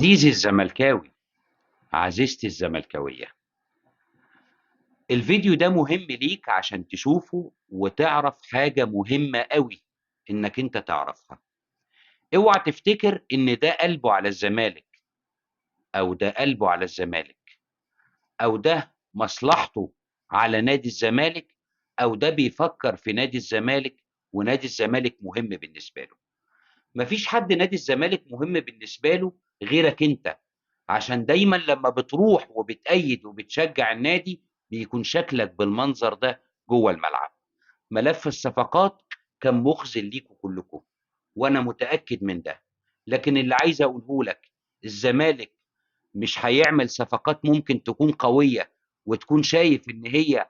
عزيزي الزملكاوي، عزيزتي الزملكاوية، الفيديو ده مهم ليك عشان تشوفه وتعرف حاجة مهمة قوي انك انت تعرفها. اوعى تفتكر ان ده قلبه على الزمالك او ده قلبه على الزمالك او ده مصلحته على نادي الزمالك او ده بيفكر في نادي الزمالك ونادي الزمالك مهم بالنسبة له. مفيش حد نادي الزمالك مهم بالنسبة له غيرك انت، عشان دايما لما بتروح وبتأيد وبتشجع النادي بيكون شكلك بالمنظر ده جوه الملعب. ملف الصفقات كان مخزن ليكوا كلكم وانا متأكد من ده، لكن اللي عايز اقوله لك الزمالك مش هيعمل صفقات ممكن تكون قوية وتكون شايف ان هي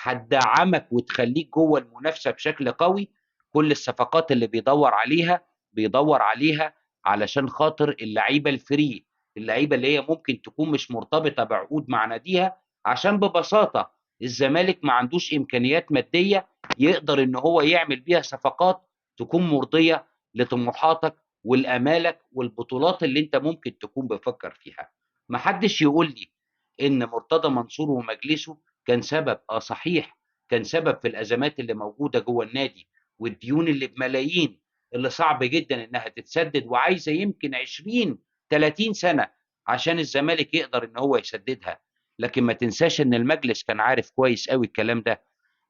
هتدعمك وتخليك جوه المنافسة بشكل قوي. كل الصفقات اللي بيدور عليها بيدور عليها علشان خاطر اللعيبة الفري، اللعيبة اللي هي ممكن تكون مش مرتبطة بعقود مع ناديها، عشان ببساطة الزمالك ما عندوش إمكانيات مادية يقدر إن هو يعمل بيها صفقات تكون مرضية لطموحاتك والأمالك والبطولات اللي أنت ممكن تكون بتفكر فيها. محدش يقول لي إن مرتضى منصور ومجلسه كان سبب، صحيح كان سبب في الأزمات اللي موجودة جوه النادي والديون اللي بملايين اللي صعب جدا إنها تتسدد وعايزة يمكن 20-30 سنة عشان الزمالك يقدر إن هو يسددها. لكن ما تنساش إن المجلس كان عارف كويس قوي الكلام ده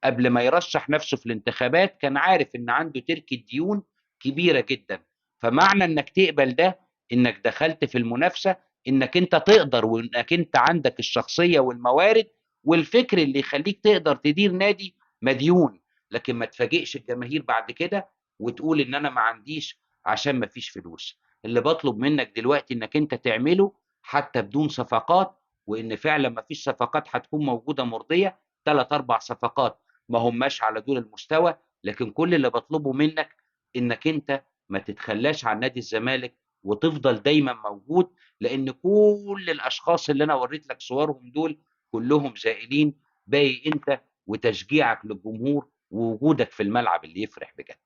قبل ما يرشح نفسه في الانتخابات، كان عارف إن عنده تركة ديون كبيرة جدا. فمعنى إنك تقبل ده إنك دخلت في المنافسة، إنك أنت تقدر وإنك أنت عندك الشخصية والموارد والفكر اللي يخليك تقدر تدير نادي مديون. لكن ما تفاجئش الجماهير بعد كده وتقول إن أنا ما عنديش عشان ما فيش فلوس. اللي بطلب منك دلوقتي إنك أنت تعمله حتى بدون صفقات، وإن فعلا ما فيش صفقات هتكون موجودة مرضية، 3-4 صفقات ما هماش على دول المستوى. لكن كل اللي بطلبه منك إنك أنت ما تتخلاش عن نادي الزمالك وتفضل دايما موجود، لأن كل الأشخاص اللي أنا وريت لك صورهم دول كلهم زائلين، باقي أنت وتشجيعك للجمهور ووجودك في الملعب اللي يفرح بجد.